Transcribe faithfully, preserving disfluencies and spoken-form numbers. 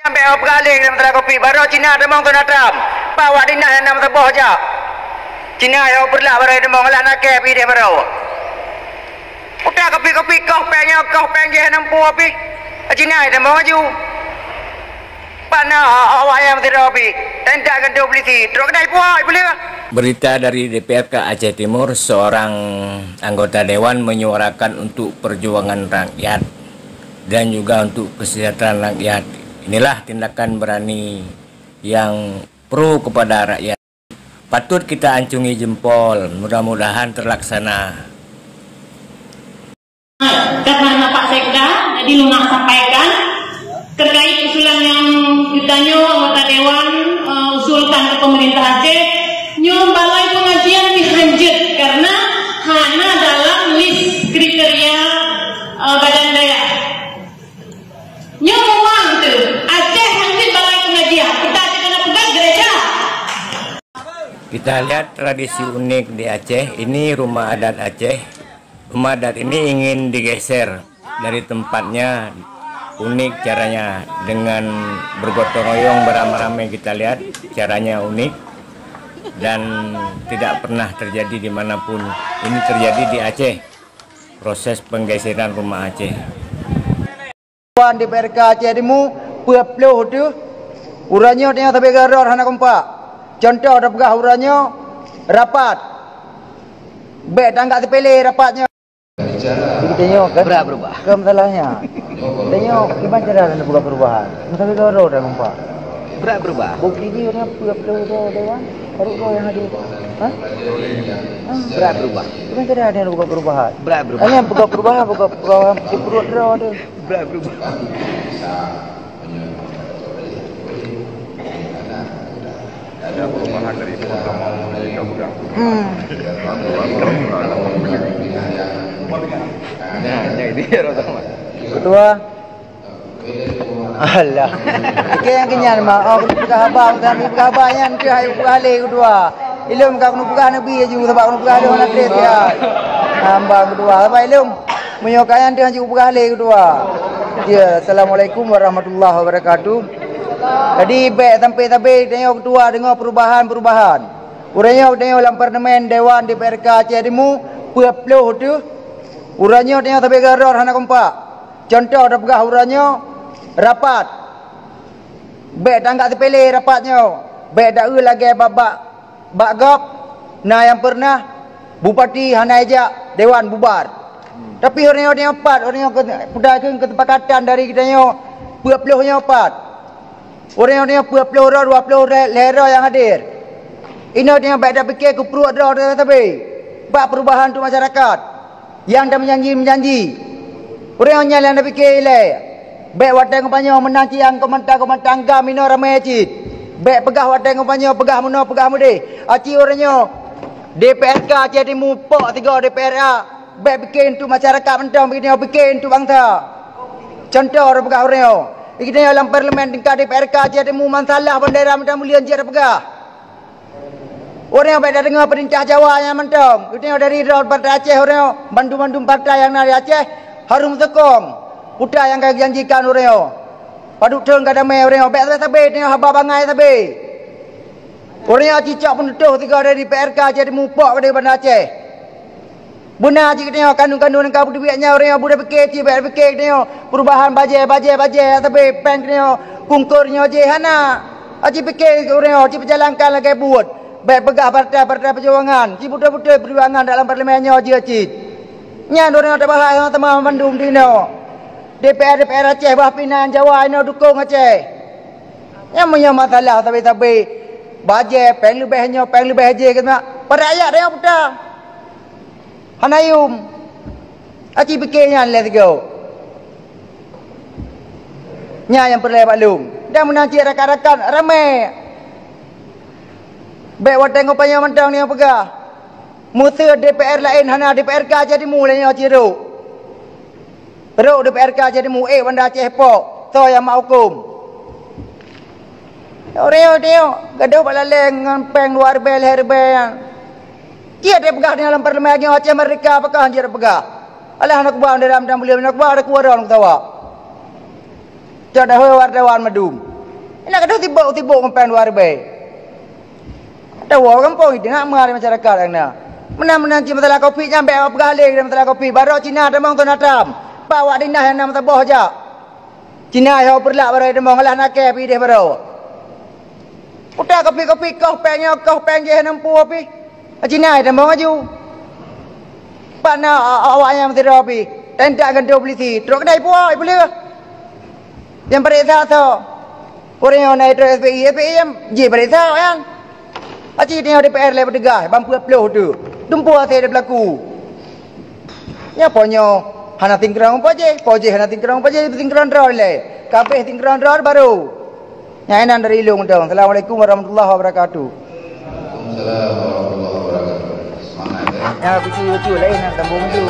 Sampai awak peugaleng dalam Teunakopi, baroe Cina tamong Donald Trump. Pak awak dinah nyang na meusaboh jak. Cina nyang peureulak baroe tamong, alah nakèe pih deh baroe. Utak kopi-kopi koh péng nyoe, koh péng jih hana muphom pih. Cina nyang tamong laju. Pak na awak nyang meusidroe pih. Teuintat keu polisi, trok keudai puwoe, ipeuleueh. Berita dari D P R K Aceh Timur, seorang anggota dewan menyuarakan untuk perjuangan rakyat dan juga untuk kesejahteraan rakyat. Inilah tindakan berani yang pro kepada rakyat. Patut kita ancungi jempol, mudah-mudahan terlaksana. Karena Pak Sekda, jadi lôn nak sampaikan terkait usulan yang geutanyoe anggota dewan, eh, usulkan ke pemerintah Aceh, nyoe balai pengajian pih hanjeuet karena hana dalam lis kriteria, eh, badan daya. Nyoe muang tu, Aceh hanjeuet balai pengajian, kita akan peugah gereja. Kita lihat tradisi unik di Aceh. Ini rumah adat Aceh. Rumah adat ini ingin digeser dari tempatnya. Unik caranya, dengan bergotong royong, beramai-ramai, kita lihat caranya unik dan tidak pernah terjadi di manapun. Ini terjadi di Aceh, proses penggeseran rumah Aceh. Wan di P R K Aceh Timu, peuet ploh teuh, uroe nyoe tanyoe sabe keudroe hana kompak. Cuntoh tapeugah uroe nyoe rapat. Bèk tanggap seupele rapat nyoe. Jadi tanyoe kan, brat berubah. Bukan masalahnya. Tanyoe kiban cara nak buka perubahan. Masa kita roh dah nampak. Brat berubah. Bukti dia orang apa, apa, apa, apa, apa. Baru roh yang ada. Ha? Ha? Brat berubah. Kiban cara dia nak buka perubahan. Brat berubah. Hanya buka perubahan, buka perubahan, buka perut roh tu. Brat berubah. Ada perubahan dari teman-teman dari Garuda. Hmm. Nah, yang ini ya, Rotama. Ketua. Alah. Oke, yang kenyan mah. Oh, ketua haba, ketua haba yang tu hai buka halé ketua. Ilum ka kena peugah Nabi aju, sebab kena peugah Nabi nanti dia. Hamba ketua. Sebab ilum meunyoe kaya nanti aju peugah halé ketua. Ya, assalamualaikum warahmatullahi wabarakatuh. Jadi, bèk sampai-sampai tanyoe ketua deungoe perubahan-perubahan. Uroe nyoe tanyoe lam parlemen Dewan D P R K Aceh Timu, peuet ploh teuh. Uroe nyoe tanyoe sabe keudroe hana kompak. Cuntoh tapeugah uroe nyoe rapat. Bèk tanggap seupele rapat nyoe. Bèk taeu lagèe bak-bak bak gob na nyang pernah bupati hana ijak dewan bubar. Tapi uroe nyoe, uroe nyoe pat, uroe nyoe ke-, peugah keu keusepakatan dari geutanyoe peuet ploh nyoe pat. Uroe nyoe, uroe nyoe peuet ploh droe, dua ploh lhèe droe nyang hadir. Inoe uroe nyoe bèk tapike keu pruet droe sabe. Bak perubahan untuk masyarakat. Nyang tameujanji-menjanji. Ureueng nyan nyang tapike ilèe. Bèk watèe geutanyoe meunang cit nyang keu mantong-keu mantong GAM inoe ramè cit. Bèk peugah watèe geutanyoe peugah meunoe peugah meudéh. Aci ureueng nyoe D P R K Aceh Timu pok sigoe D P R A. Bèk pike untuk masyarakat mantong, pike untuk bansa. Cuntoh ureueng peugah ureueng nyoe. Geutanyoe lam parlemen tingkat D P R K Aceh Timu masalah bandera mantong buleuen jeuet tapeugah. Ureueng bèk tadeungoe peurintah Jawa nyan mantong. Geutanyoe dari droe partai Aceh, ureueng bandum-bandum partai nyang na di Aceh harôh meusokong peue nyang ka geujanjikan ureueng. Padub thôn ka damè ureueng, bèk sabe-sabe tanyoe haba bangai sabe. Ureueng cicok peunutôh sigoe dari P R K Aceh Timu pok dari Banda Aceh. Beuna cit geutanyoe kandung-kandung nyang ka beuteubiet nyan, ureueng nyang buda pike cit bèk pike geutanyoe perubahan bajèe, bajèe, bajèe, sabe péng geutanyoe kungkor nyoe jih hana. Aci pike ureueng nyoe, ci peujalankan lagèe buet. Bèk peugah partai-partai peujuangan, ci beutôi-beutôi peujuangan dalam parlemen nyoe jeuet cit. Nyan ureueng nyang tabahas sama-sama mandum di inoe. D P R, D P R Aceh bah pinan Jawa inoe dukong Aceh. Nyang meunyoe masalah sabe-sabe bajèe, péng leubeh nyoe, péng leubeh jih, keuneuk, para rakyat tanyoe peue? Hana yum. Aci pike nyan lé sigoe. Nyan nyang peureulèe bak lôn. Dan meunan cit rakan-rakan ramè. Bèk watèe ngon panyang mantong nyang peugah. Meuseu D P R laén hana, D P R K Aceh Timu lé nyoe cit rhot. Rhot D P R K Aceh Timu, ék Banda Aceh pok, soe nyang mak hukôm. Ureueng nyoe, ureueng nyoe, gadôh bak laleng ngon péng dua ribèe, lhèe ribèe nyan. Jeuet tapeugah di lam parlemen lagèe Aceh Merdeka, pakon jeuet tapeugah. Alah, aneuk buah dalam dan buleuen, aneuk buah ada kuara, aneuk tawa. Cok dahôi wartawan mandum. Inong gadôh sibok-sibok ngon péng dua ribèe. Tawoe gampông, teungoh meuhai masyarakat nyang na. Meunan-meunan cit masalah covid nyan bèk peugah lé masalah covid. Barô Cina tamong teunatram. Pak wak dinah nyang na meusaboh jak. Cina yoh peureulak barô tamong, alah nakèe pih idéh barô. Utak covid-covid koh péng nyoe, koh péng jéh, hana meupeue pih. Cina tamong laju. Pat na a-, awak nyang meusidroe pih. Tentak gantoe polisi, trok keudai puwoe, ipeuleueh. Nyang pareksa soe? Ureueng nyang na trok S P I, S P I nyang jih pareksa awak nyan. Aci teungoh D P R lé petugas, ban peuet ploh tu. Tumpôk asai di peulaku. Nyoe po nyoe hana singkron po jéh, po jéh hana singkron po jéh, singkron droe lé. Kabéh singkron droe barô. Nyan inan dari lôn dong. Assalamualaikum warahmatullahi wabarakatuh. Waalaikumsalam warahmatullahi wabarakatuh. Semangat, eh. Ya, kucu-kucu lain nak sambung tu.